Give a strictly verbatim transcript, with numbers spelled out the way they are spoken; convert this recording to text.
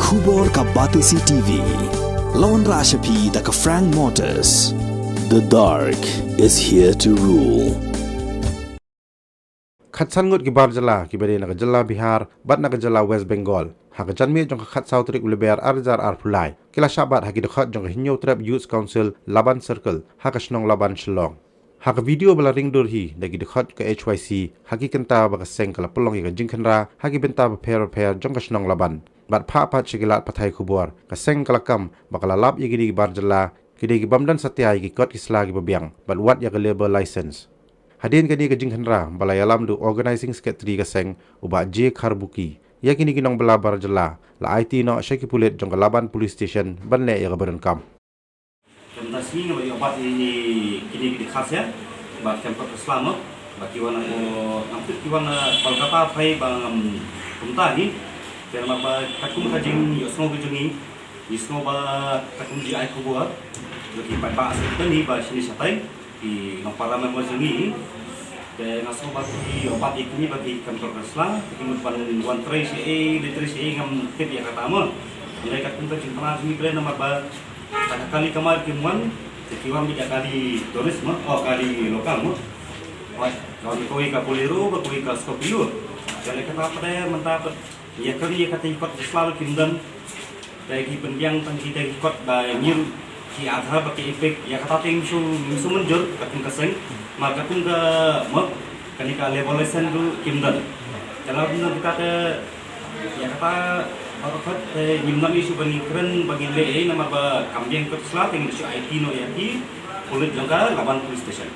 Khubor ka Batesi T V. Lawan Rashapi da ka Frank Motors. The dark is here to rule. Khatsan ngut ki bar jylla kiba dei na ka jylla Bihar bad na ka jylla West Bengal, ha ka janmiet jong ka khatsaw tarik u Lber ar hajar arphew lai, ki la shah bat ha ki dkhot jong ka Hynñiewtrep Youth Council Laban Circle ha ka shnong Laban, Shillong. Ha ka video ba la ring dur hi da ki dkhot ka H Y C, ha ki kynta ba ka seng ka la pynlong ïa ka jingkhynra ha ki bynta bapher bapher jong ka shnong Laban, bad phah pat sha ki lad pathai khubor, ka seng ka la kam ba ka la lap ïa kine ki bar jylla ki dei ki bym don satia ïa ki kot ki sla kiba biang bad wat ïa ka labour license. Hadien kane ka jingkhynra ba la ïalam da u Organising Secretary ka seng, u Bah J Kharbuki, ïa kine ki nongbylla bar jylla la aiti noh sha ki pulit jong ka Laban Police Station ban leh ïa kaba donkam. Ka mynta sngi nga ba ïoh bat ïa kine ki dkhar sha ba kem pat ka sla mo, ba ki wan na ko, ngam tip ki wan na Kolkata phai ba ngam kumta hi. Te namar ba katkum ka jingïohsngew ka jong ngi, ngi sngew ba katkum ji ai khubor jong ki paidbah sha kane ba shini shatai, ki nongpara member jong ngi. Te nga sngew ba ki ïoh bat ïa kine ba ki kam tor ka sla, te ki mut ban wan trei shaei, leit trei shaei ngam tip ïa kata mo. Hynrei katkum ka jingpynbna jong ngi pyrshah namar ba ta ka kali kamai kim wan, te ki wan beit ïa ka kali tourist mo, oh, kali local mo. Hooid, ka wan kawei ka Bolero, ba kawei ka Scorpio. Te lei kata pat mynta pat ïa kren ïa kata ki kot ki sla ruh kim don. Te ki pynbiang tang kita ki kot ba ngi ruh ki Aadhaar ba ki EPIC, ïa kata te ngim shu, ngim shu mynjur katkum ka seng. Namar katkum ka mo, kane ka labour license ruh kim don. Te lada kim don kita te, ïa kata baroh kot te ngim nang issue ba ngin kren ba ngin leh ei, namar ba kam biang kot sla te ngin shu aiti noh ïa ki pulit jong ka Laban Police Station.